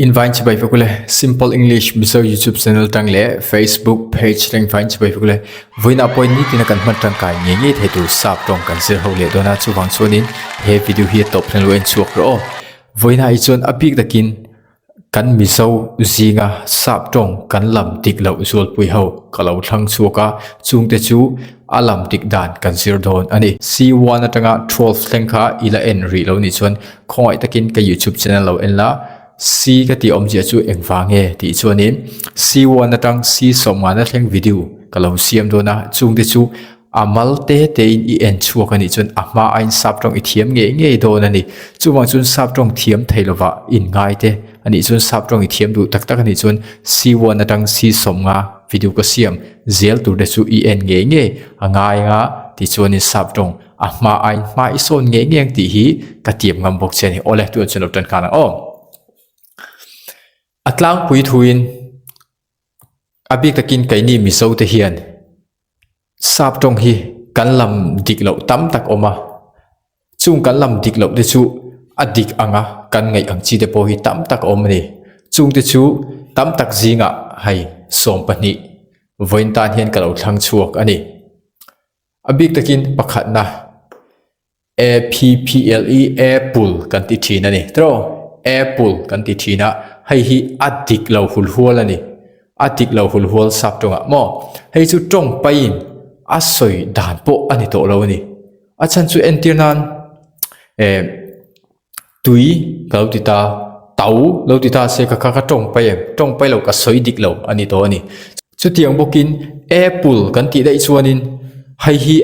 Invain chibai vek ule Simple English Mizo YouTube channel tang leh Facebook page tang invain chibai vek ule vawiinah pawhin nitin a kan hman tangkai ngei ngei thei tur sap tawng kan zir ho leh dawn a chuvang chuanin he video hi a tawp hlan lo en chhuak rawh aw vawiinah hi chuan a bik takin Kan Mizo zinga sap tawng kan lam dik loh zualpui ho ka lo thlang chhuak a, chungte chu a lam dik dan kan zir dawn a ni. C1 atanga 12 thleng kha i la en rih lo nih chuan khawngaih takin ka YouTube channel lo en la, C ka tih awmzia chu engvang nge tih chuanin C1 atang C sawmngana thleng video ka lo siam dawn a, chungte chu A mal te tein i en chhuak a nih chuan a hma aiin sap tawng i thiam ngei ngei dawn a ni. Chuvang chuan sap tawng thiam thei lovah inngai te a nih chuan sap tawng i thiam duh tak tak a nih chuan C one atang C 50 video ka siam zel tur te chu i en ngei ngei a ngai anga tichuanin sap tawng a hma aiin hma i sawn ngei ngei ang tih hi ka tiam ngam bawk che a ni. Awle tunah chuan lo tan nghal ang aw. A tlangpui thuin a bik takin keini Mizo te hian Sap tawng hi kan lam dik loh tam tak awm a, chung kan lam dik loh te chu a dik anga kan ngaih ang chi te pawh hi tam tak a awm a ni. Chung te chu tam tak zingah hei 12 vawiin tan hian ka lo thlang chhuak a ni. A bik takin pakhatna. A-P-P-L-E, Apple kan ti thin a ni. Tiraw? Apple kan ti thin a, hei hi a dik lo hulhual a ni. A dik lo hulhual sap tawngah maw? Hei chu tawng paiin a sawi dan pawh a ni tawh lo a ni. A chhan chu entir nan eh Tui ka lo ti ta, tau lo ti ta se ka kha ka tawng pai em, tawng pai lo ka sawi dik lo a ni tawh a ni. Chutiang bawkin apple kan tih daih chuanin hei hi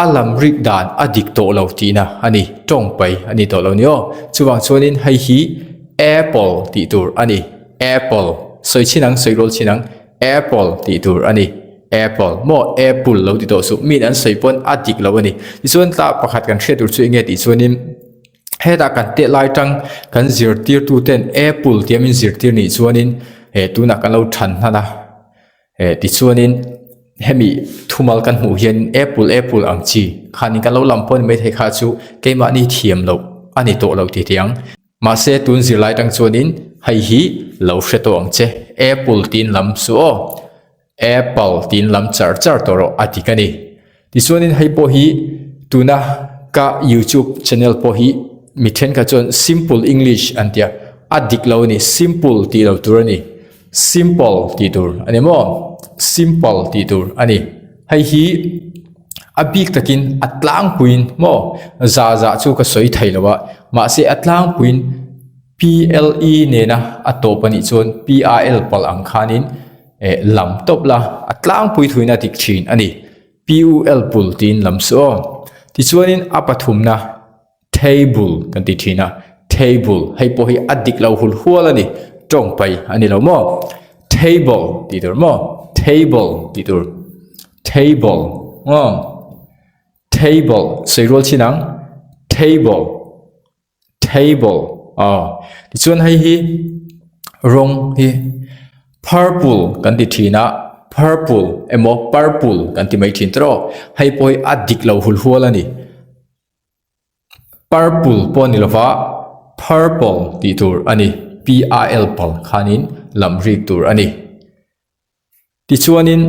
a lam rik dan a dik tawh lo tihna a ni, tawng pai a ni tawh lo ni aw. Chuvang chuanin hei hi apple tih tur a ni, apple sawi chin ang sawi rual chin ang apple tih tur a ni, apple maw apple lo ti tawh suh, miin an sawi pawn a dik lo a ni. Tichuan tah pakhat kan hriat tur chu eng nge tih chuanin. Hetah kan teh lai tang kan zirtirtu ten apple tia min zirtir nih chuanin eh tunah kan lo than hnan a eh tichuanin hemi thumal kan hmuh hian apple apple ang chi khanin kan lo lam pawh a ni maithei kha chu keimahni thiam loh a ni tawh lo ti teh ang mahse tun zirlai tang chuanin hei hi lo hre tawh ang che apple tiin lam suh aw. Apple tiin lam char char tawh rawh a dik a ni. Tichuanin hei pawh hi tuna ka YouTube channel pawh hi mi thenkhat chuan Simple English an tia, a dik lo a ni, simple tih lo tur a ni, simple tih tur a ni maw? Simple tih tur a ni. Hei hi a bik takin a tlangpuiin maw za za chu ka sawi thei lo a, mahse a tlangpuiin PLE nena a tawp a nih chuan PIL palh ang khanin eh lam tawp la, a tlangpui thuin a dik thin a ni. PUL pul tiin lam suh aw. Tichuanin a pathumna table kan ti thin a, table hei pawh hi a dik lo hul hual a ni, tawng pai a ni lo maw? Table tih tur maw? Table tih tur, table aw, table sawi rual chin ang, table. Table aw tichuan hei hi rawng hi purple kan ti thin a purple emaw purple kan ti mai thin tawh hei pawh hi a dik lo hul hual a ni purple pawh a ni lova purple tih tur a ni p a l pal khanin lam rik tur a ni. Tichuanin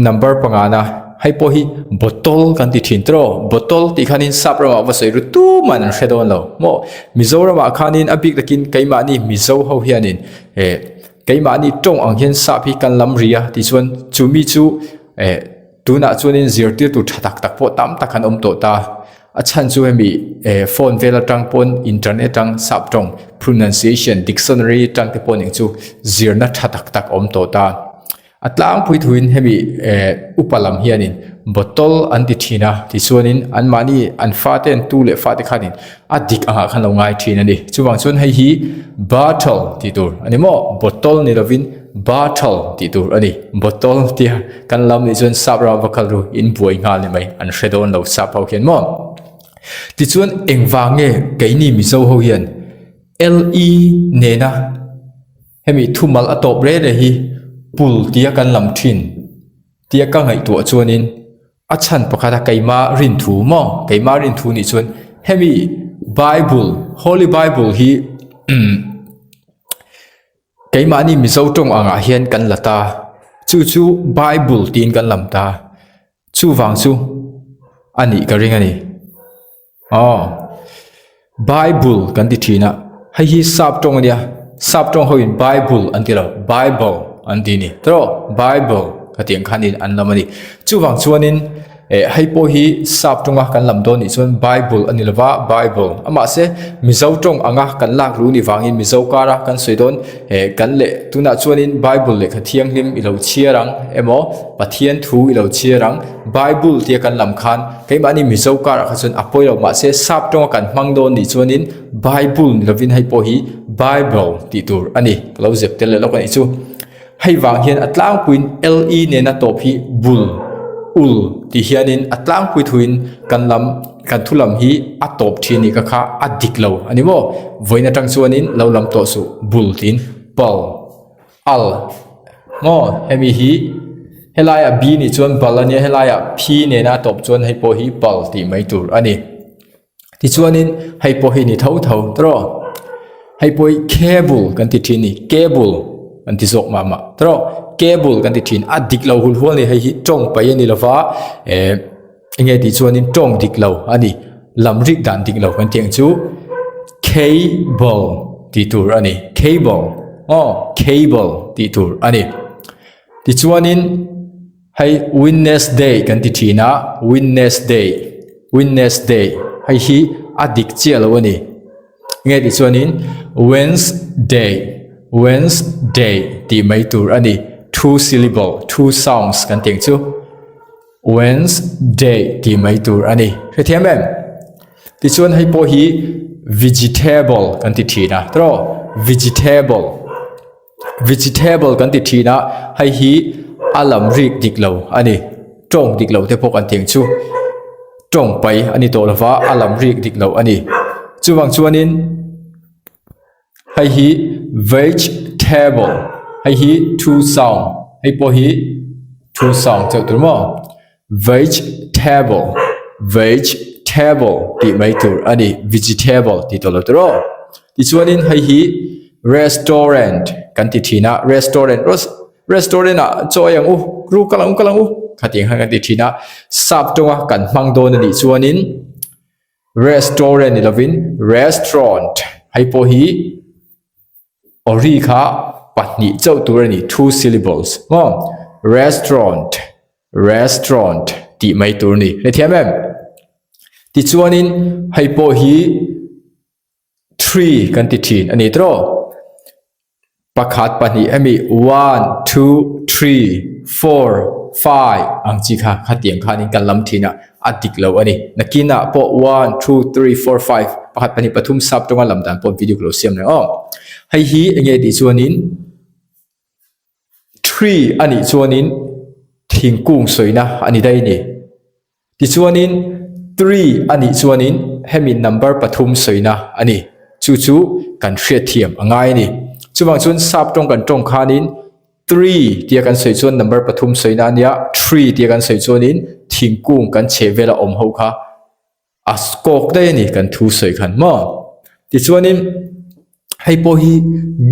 number pangana hei pawh hi bottle kan ti thin tawh bottle tih khanin sap ramah va sawi ru tuman an hre dawn lo maw Mizoramah khanin a bik takin keimahni Mizo ho hianin eh keimahni tawng ang hian sap hi kan lam ri a tichuan chumi chu eh tunah chuanin zirtirtu tha tak tak pawh tam tak an awm tawh ta. A chhan chu hemi eh phone vel atang pawn internet atang sap tawng pronunciation dictionary atang te pawh ning chu zirna tha tak tak awm tawh ta. A tlangpui thuin hemi eh upa lam hianin bottle an ti thin a tichuanin anmahni an fate an tu leh fate khanin a dik angah khan lo ngai thin a ni. Chuvang chuan hei hi bottle tih tur a ni maw bottle ni lovin bottle tih tur a ni. Bottle tia kan lam nih chuan sap ram va kal ru in buai nghal ni mai an hre dawn lo sap ho hian maw. Tichuan engvang nge keini Mizo ho hian LE nena hemi thumal a tawp reng reng hi pul tia kan lam thin tia ka ngaihtuah chuanin A chhan pakhat a keima rin thu maw? Keima rin thu nih chuan hemi Bible, Holy Bible hi umm. Keimahni Mizo tawng angah hian kan la ta. Chu chu Bible tiin kan lam ta. Chuvang chu a nih ka ring a ni. Aw. Bible kan ti thin a, hei hi sap tawng a nia, sap tawng ho in Bible an ti lo, Bible an ti a ni. Tawh Bible ka tih ang khanin an lam a ni. Chuvang chuanin eh hei pawh hi sap tawnga kan lam dawn nih chuan Bible a ni lova Bible a mahse Mizo tawng anga kan lak luh ni vangin Mizo kara kan sawi dawn eh kan leh tunah chuanin Bible lehkha thianghlim i lo chhiar ang emaw Pathian thu i lo chhiar ang Bible tia kan lam khan keimahni Mizo karah kha chuan a pawi lo mahse sap tawnga kan hmang dawn nih chuanin Bible ni lovin hei pawh hi Bible tih tur a ni ka lo zep tel leh lawk a nih chu. Hei vang hian a tlangpuiin le nena tawp hi bul, ul tih hianin a tlangpui thuin kan lam kan thu lam hi a tawp thin nih ka kha a dik lo a ni maw? Vawiin atang chuanin lo lam tawh suh bul tiin pal, al maw hemi hi helaiah b nih chuan bal a nia helaiah p nena a tawp chuan hei pawh hi pal tih mai tur a ni. Tichuanin hei pawh hi ni tho tho tawh hei pawh hi cable kan ti thin a ni cable an ti zawk mah mah tawh cable kan ti thin a dik lo hul hual a ni hei hi tawng paih a ni lova eh enge tih chuanin tawng dik lo a ni lam rik dan dik lo kan tih ang chu cable tih tur a ni cable aw cable tih tur a ni tichuanin. Hei Wednesday kan ti thin a, Wednesday, Wednesday hei hi a dik chiah lo a ni. Nge tih chuanin Wednesday, Wednesday tih mai tur a ni. Two syllable, two sounds kan tih ang chu. Wednesday tih mai tur a ni. Hrethiam em? Tichuan hei pawh hi vegetable kan ti thin a, tawh vegetable. Vegetable kan ti thin a, hei hi a lam rik dik lo a ni. Tawng dik lo te pawh kan tih ang chu. Tawng pai a ni tawh lova, a lam rik dik lo a ni. Chuvang chuanin hei hi vegetable hei hi two sound hei pawh hi two sound chauh tur maw. Vegetable vegetable tih mai tur a ni vegetable tih tawh lo tur aw tichuanin hei hi restaurant kan ti thin a restaurant restaurant ah chaw ei ang u ru kal ang u kal ang u khatiang khan kan ti thin a sap tawnga kan hmang dawn a nih chuanin restaurant ni lovin restaurant hei pawh hi. Ori kha pahnih chauh tur a ni, two syllables maw? Restaurant, restaurant tih mai tur a ni. Hrethiam em? Tichuanin hei pawh hi three kan ti thin a ni tawh. Pakhat pahnih hemi one, two, three, four, five ang chi kha khatiang khanin kan lam thin a. A dik lo a ni. Nakinah pawh one, two, three, four, five, pakhat, pahnih, pathum sap tawnga lam dan pawh video ka lo siam reng aw. Hei hi eng nge tih chuanin tree a nih chuanin thingkung sawina a ni daih a ni. Tichuanin three a nih chuanin hemi number pathum sawina a ni. Chu chu kan hriatthiam a ngai a ni. Chuvang chuan sap tawng kan tawng khanin Three tia kan sawi chuan number pathum sawina a nia, tree tia kan sawi chuanin thingkung kan chheh vela awm ho kha a kawk daih a ni kan thu sawi khan maw. Tichuanin hei pawh hi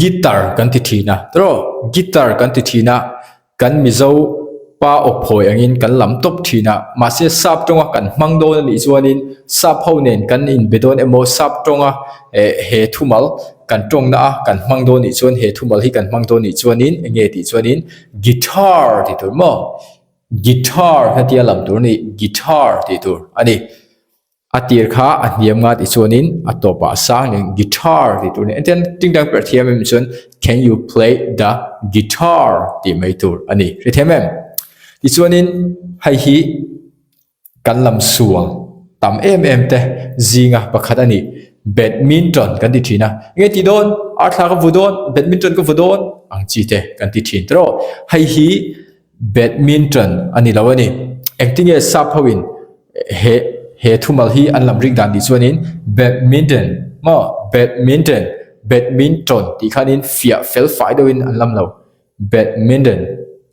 guitar kan ti thin a tawh guitar kan ti thin a kan Mizo pa aw phawi angin kan lam tawp thin a mahse sap tawnga kan hmang dawn a nih chuanin sap ho nen kan inbe dawn emaw sap tawnga eh he thumal Kan tawngna a kan hmang dawn nih chuan he thumal hi kan hmang dawn nih chuanin eng nge tih chuanin guitar tih tur maw? Guitar kha tia lam tur a ni, guitar tih tur a ni. A tir kha a hniam nga tih chuanin a tawpah a sang leh guitar tih tur a ni. Engtiang ting dang perh thiam em chuan can you play the guitar tih mai tur a ni. Hrethiam em? Tichuanin hei hi. Kan lam sual tam em em te zinga pakhat a ni. Badminton kan ti thin a, enge tih dawn? Arthla ka vu dawn, badminton ka vu dawn ang chi te kan ti thin tawh. Hei hi badminton a ni lo a ni. Engtinge sap ho in he he thumal hi an lam rik dan tih chuanin badminton maw badminton badminton tih khanin fiah fel fai deuhin an lam lo. Badminton,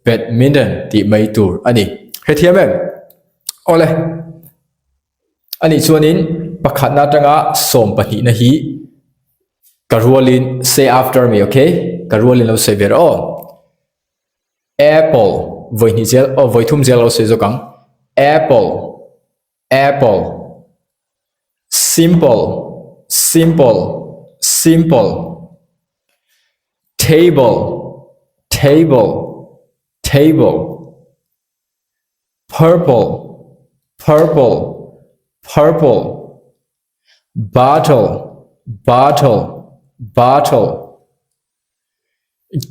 badminton tih mai tur a ni. Hrethiam em? Awle. Anih chuanin pakhatna atanga sawm pahnihna hi ka rualin say after me, okay? Ka rualin lo sawi ve rawh aw. Apple, vawi hnih zel aw vawi thum zel lo sawi zawk ang. Apple, apple. Simple, simple, simple. Table, table, table. Purple, purple, purple. Bottle, bottle, bottle.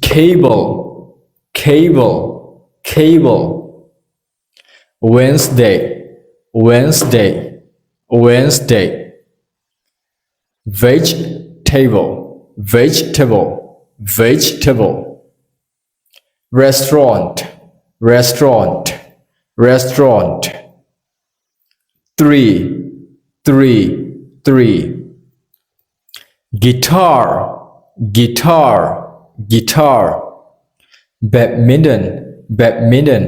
Cable, cable, cable. Wednesday, Wednesday, Wednesday. Vegetable, vegetable, vegetable. Restaurant, restaurant, restaurant. 3, 3, 3. Guitar, guitar, guitar. Badminton, badminton,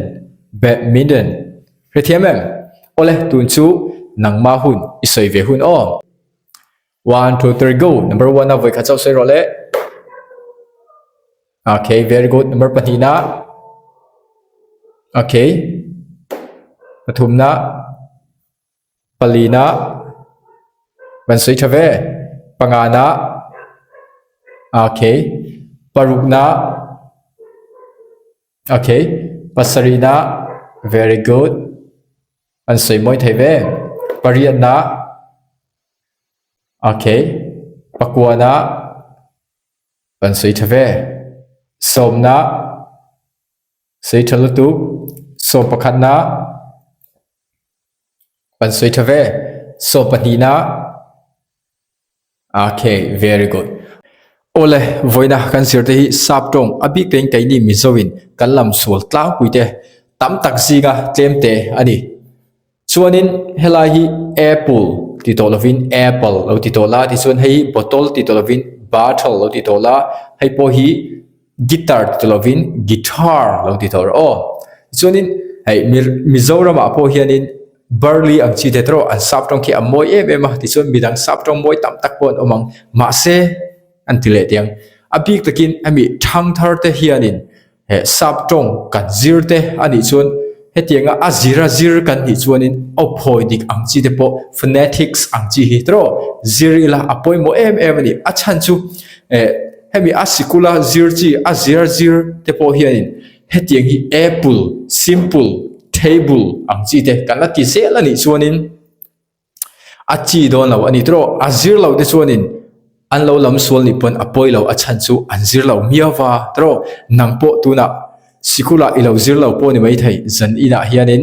badminton. Hrethiam em? Awle, tun chu nangmah hun i sawi ve hun aw. One, two, three, go. Number one a vawi khat chauh sawi rawh le. Okay, very good. Number pahnihna. Okay. Pathumna. Palina. Van sawi tha ve. Pangana. Okay. Parukna. Okay. Pasarihna. Very good. An sawi mawi thei ve. Pariatna. Okay. Pakuana. Kan sawi tha ve. Sawmna, sawi tha lutuk. Sawm pakhatna, kan sawi tha ve. Sawm pahnihna, okay, very good. Awle, vawiina kan zir te hi sap tawng a bik tein keini Mizoin kan lam sual tlangpui te tam tak zinga tlem te a ni. Chuanin helai hi apple ti tawh lovin apple lo ti tawh la tichuan hei hi bottle ti tawh lovin bottle lo ti tawh la hei pawh hi guitar ti tawh lovin guitar lo ti tawh rawh aw tichuanin hei Mizoramah pawh hianin barley ang chi te erawh an sap tawng khi a mawi em em a tichuan midang sap tawng mawi tam tak pawh an awm ang mahse an ti leh teh ang a bik takin hemi thangthar te hianin He sap tawng kan zir te a nih chuan hetianga a zira zir kan nih chuanin aw phawi dik ang chi te pawh phonetics ang chi hi tawh zir ila a pawimawh em em a ni. A chhan chu eh hemi a sikula zir chi a zira zir te pawh hianin hetiang hi apple, simple, table ang chi te kan la ti zel a nih chuanin A chi dawn lo a ni tawh. A zir lo te chuanin an lo lam sual nih pawn a pawi lo a chhan chu an zir lo miau va tawh. Nang pawh tunah sikulah i lo zir lo pawh ni maithei zan inah hianin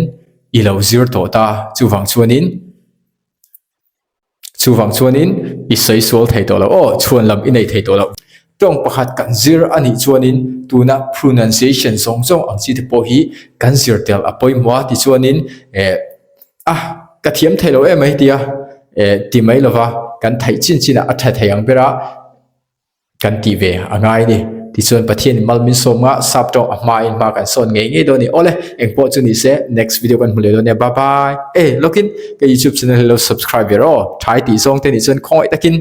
i lo zir tawh ta. Chuvang chuanin chuvang chuanin i sawi sual thei tawh lo aw, chhuan lam i nei thei tawh lo. Tawng pakhat kan zir a nih chuanin tuna pronunciation zawng zawng ang chi te pawh hi kan zir tel a pawimawh a tichuanin eh A, ka thiam thei lo em mai tia eh ti mai lova kan theih chin chin ah a tha thei ang ber a kan tih ve a ngai a ni. Tichuan Pathian in mal min sawm nga sap tawng a hma in hma kan sawn ngei ngei dawn a ni. Awle, engpawh chu ni se next video kan hmu leh dawn nia bye bye. E, lawkin ka youtube channel hi lo subscribe ve rawh aw. Thai tih zawng te nih chuan khawngaih takin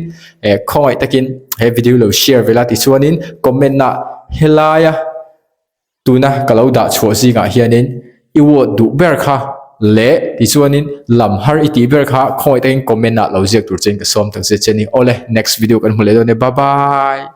eh khawngaih takin he video lo share ve la tichuanin comment ah helaia Tuna ka lo dah chhuah zingah hianin i word duh ber kha leh tichuanin lam har i tih ber kha khawngaih takin comment ah lo ziak tur chein ka sawm tak zet che a ni. Awle, next video kan hmu leh dawn e. Bye bye!